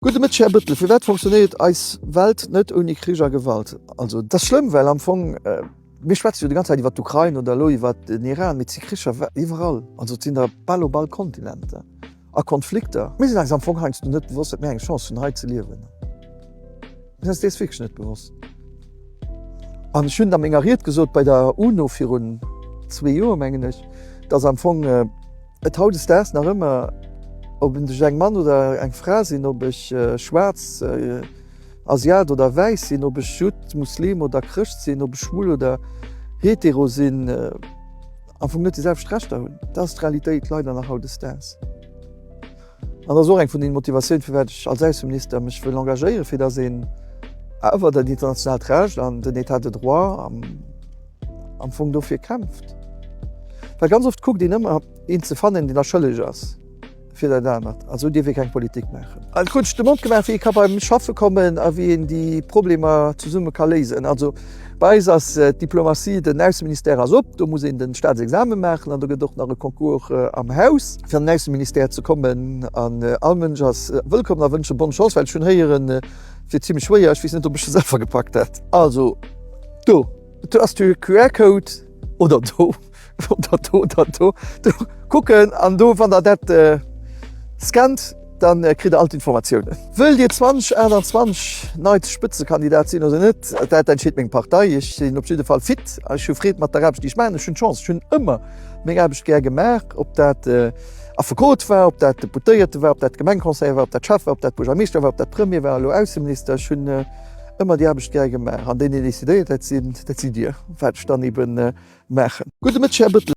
Gudde Mëtteg Här Bëttel, firwat fonctionnéiert eis Welt net ouni Krich a Gewalt? Also et ass schlëmm, well am Fong, mir schwätze jo déi ganz Zäit iwwer d'Ukrain oder elo iwwer den Iran, mee et si Kricher iwwerall, also et sinn der bal op all Kontinenter a Konflikter. Mir sinn eis am Fong heiansdo net bewosst, datt mir eng Chance hunn hei ze liewen. Mir sinn eis dees wierklech net bewosst. An ech hunn a menger Ried gesot bei der UNO virun zwee Joer, mengen ech, datt am Fong, Et hautdesdaags nach ëmmer, ob ech eng Mann oder eng Fra sinn, ob ech schwaarz, Asiat oder wäiss sinn, ob ech Judd, Muslim oder Chrëscht sinn, ob ech schwul oder hetero sinn, am Fong net déi selwecht Rechter hunn. Dat ass d'Realitéit leider nach hautdesdaags. An dat ass och eng vun den Motivatiounen, firwat ech als Ausseminister mech wëll engagéieren, fir datt een awer dat internationaalt Recht an den État de droit am Fong dofir kämpft. Well ganz oft kuckt een ëmmer een ze fannen, deen da schëlleg ass fir dat anert. A sou dierf ee keng Politik maachen. An krut ech de Mond gemaach, wéi ee ka bei mech schaffe kommen a wéi een déi Problemer zesumme ka léisen. Also bei eis ass d'Diplomatie, den Ausseministère ass op, do muss een de Staatsexamen maachen an do gëtt och nach e Concours am Haus, fir an den Ausseministère ze kommen. An all Mënsch ass wëllkomm a wënsche bonne Chance, well ech hunn héieren, et wier zimlech schwéier. Ech weess net, ob ech se selwer gepackt hätt. Also do, do ass de QR-Code oder do. Oder do, oder do. Do kucken an do, wann der dat scannt, dann kritt der all d'Informatiounen. Wëllt Dir 2028 neit Spëtzekandidat sinn oder net? Dat entscheet meng Partei. Ech sinn op jidde Fall fit a ech hu Freed mat der Aarbecht, déi ech maachen. Ech hunn d'Chance, ech hunn ëmmer meng Aarbecht gär gemaach, ob dat Affekot war, ob dat Deputéierte war, ob dat Gemengconseiller war, ob dat Schäff war, ob dat Buergermeeschter war, ob dat Premier war, elo Ausseminister. Ech hunn ëmmer déi Aarbecht gär gemaach an déi, déi decidéiert, dat sinn, dat sidd Dir, wat ech dann eben maachen. Gudde Mëtteg, Här Bëttel.